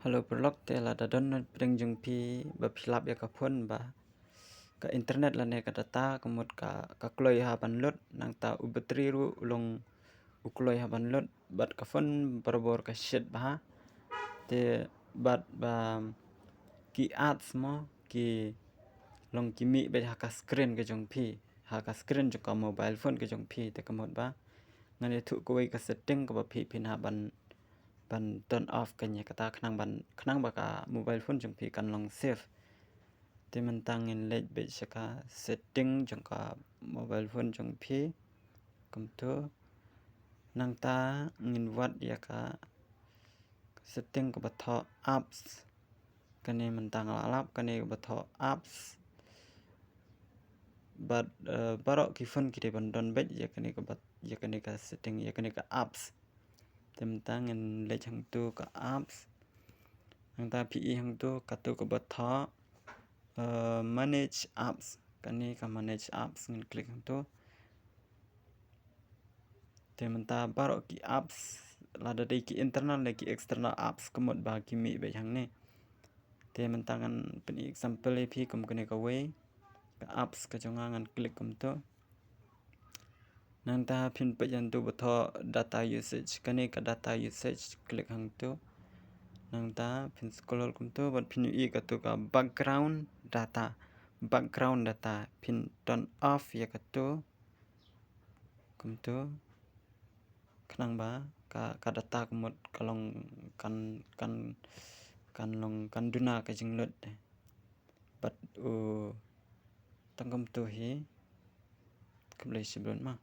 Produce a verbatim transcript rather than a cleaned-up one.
Hello paralok, te lada don na pdeng jong phi ba phi lap ïa ka phone ba ka internet lane ka data ka mut ka, ka kloi ha ban lut, nangta u battery ruh u long u kloi ha ban lut, bad ka phone barabor ka shit bha. Te bad ba ki ads mo ki long ki mih beit ha ka screen ka jong phi, ha ka screen jong ka mobile phone ka jong phi, te ka mut ba ngan ïathuh kawei ka setting kaba phi phin hap ban, ban turn off kane kata khnang ban, khnang ba ka mobile phone jong phi kan long safe. Te mynta ngin leit beit sha ka setting jong ka mobile phone jong phi. Kumto, nangta ngin wad ïa ka setting kaba thoh apps. Kane mynta nga la lap kane kaba thoh apps. Bad, eh, baroh ki phone ki dei ban don beit ïa kane kaba, ïa kane ka setting, ïa kane ka apps. Te mynta ngin leit hangto ka apps. Nangta phi i hangto kato kaba thoh, eh, manage apps. Kane ka manage apps, ngin click hangto. Te mynta baroh ki apps, lada dei ki internal ne ki external apps ka mut ba ki mih beit hangne. Te mynta ngan pyni example ïa phi kum kane kawei ka apps ka jong nga, ngan click kumto. Nangta phin peit hangto ba thoh data usage, kane ka data usage, click hangto. Nangta phin scroll kumto bad phin ïohi kato ka background data, background data, phin turn off ïa kato. Kumto, khnang ba ka, ka data ka mut ka long kan, kan, kan long kan duna ka jinglut. Bad u tang kumto hi. Khublei shibun ma.